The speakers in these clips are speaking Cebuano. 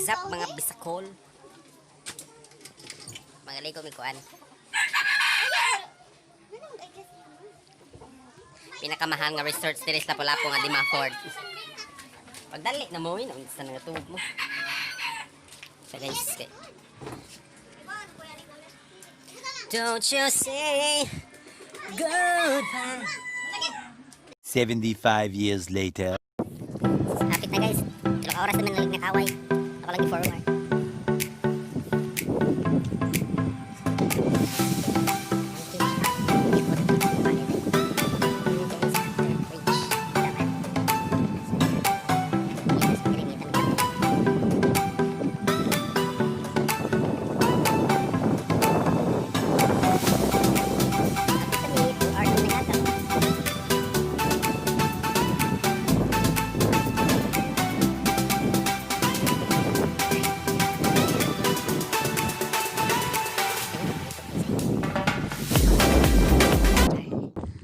What's up, mga bisakol? Magaligo mi kuan. Pinakamahal nga resort diri sa Lapu-Lapu nga di ma-afford. Pagdali na mo yun, sa nga tubog mo. So guys, kay don't you say goodbye. 75 years later. Hapit na, guys. Pila ka oras naman nalig nakaway. Ako lang forward.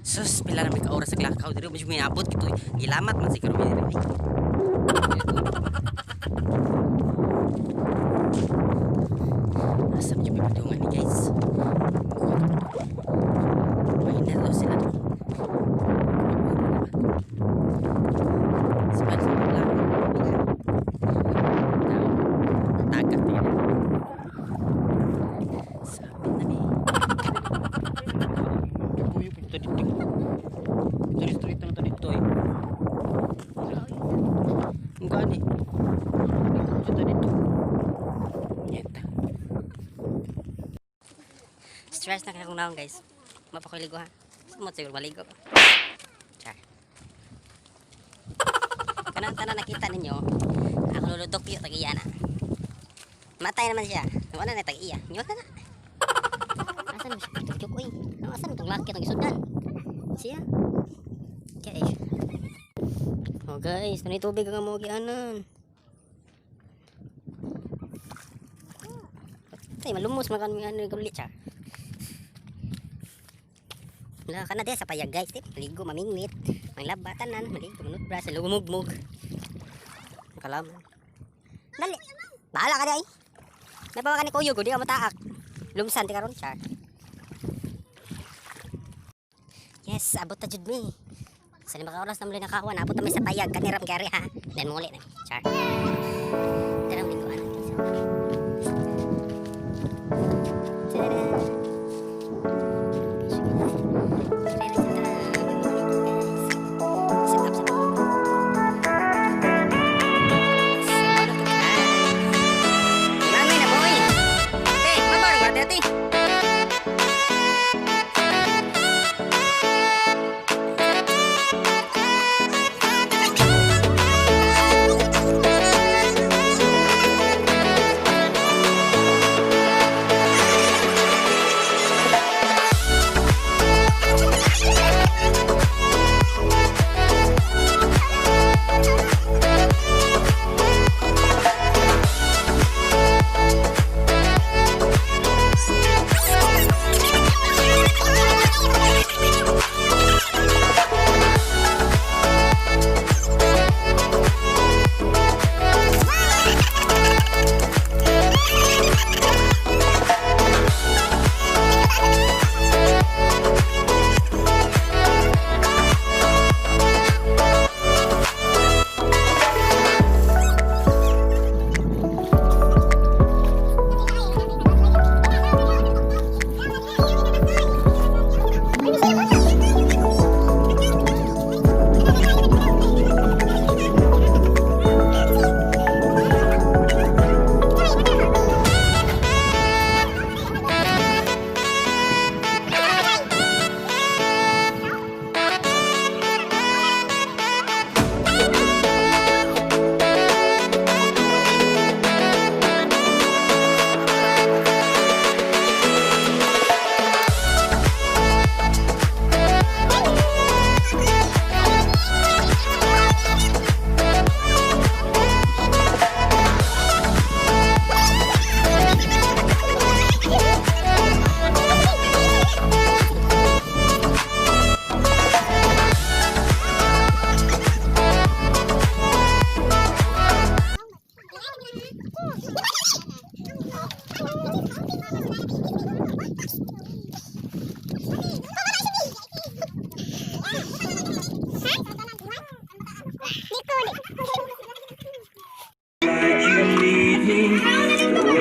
Sus, pila na may ka-oras sa lakaw diri, medyo miabot kito. Gilamat man siguro mi diri. Asa medyo may padungan ni, guys. Mahina daw sila to. Sa lang. Tagak niya. Sapit na mi. Kuyo pinto dito. Dito straight lang to dito eh. Ang gani. Dito dito. Nyeta. Stress na kaya kung naon, guys. Mapakuligo ha. Sumot siguro maligo. Char. Kanang tanan nakita ninyo, ako luludok yun, tag-iya na. Matay naman siya. Wala na tag-iya. Nyo na na. Asa naman siya? Tugyok, uy. Asa naman itong laki itong isundan? Siya? Kaya eh. Oh guys, nanay tubig ang mga gianan. Tay, malumos makan mi ano guli, char. Wala ka na di sa payag, guys. Di, maligo, mamingwit. Manglaba, tanan. Maligo, manutbra, sa lumugmug. Kalaman. Dali. Bahala ka di ay. Nabawa ka ni Kuyo, di ka mataak. Lumsan, ti karon, char. Yes, abot ta jud mi. Sa 5 ka oras na muli nakakuha, naabot na mi sa payag. Kaniram kari ha. Then muli na. Char. Tara, maligo anak. Tada! Set up, set up. Mami na boy. Te, mabar ba te?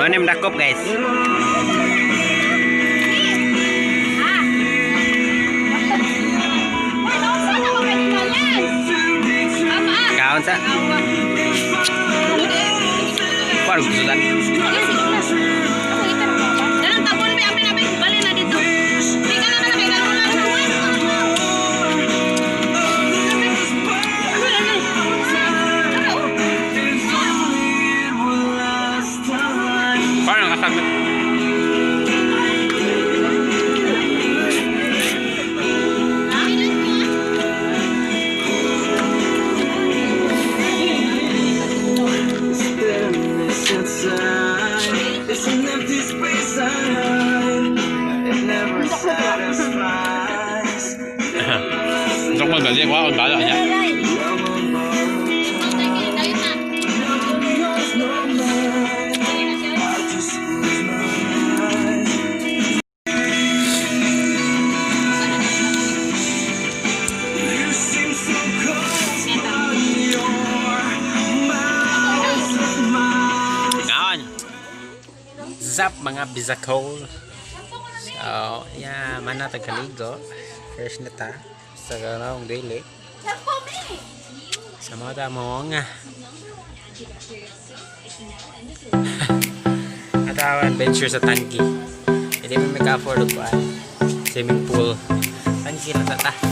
Mo nim dakop, guys. Kaon sa. Parang gusto. Dalang tabon be, amin amin bali na dito. Di ka na na kay kalula. Parang kasama. It's an empty space I hide. It never satisfies. Dok mo balik wa on bala niya. Yours, no mine. I just close my eyes. You seem so cold, but you're miles and miles. Kaon. Zap, mga bizakol. So, yeah, mana tagkaligo. Fresh na ta. Sa ganong dili. Sa mga tamong. At our adventure sa tangki. Hindi mo maka-afford og kuan. Swimming pool. Tangki na ta ta.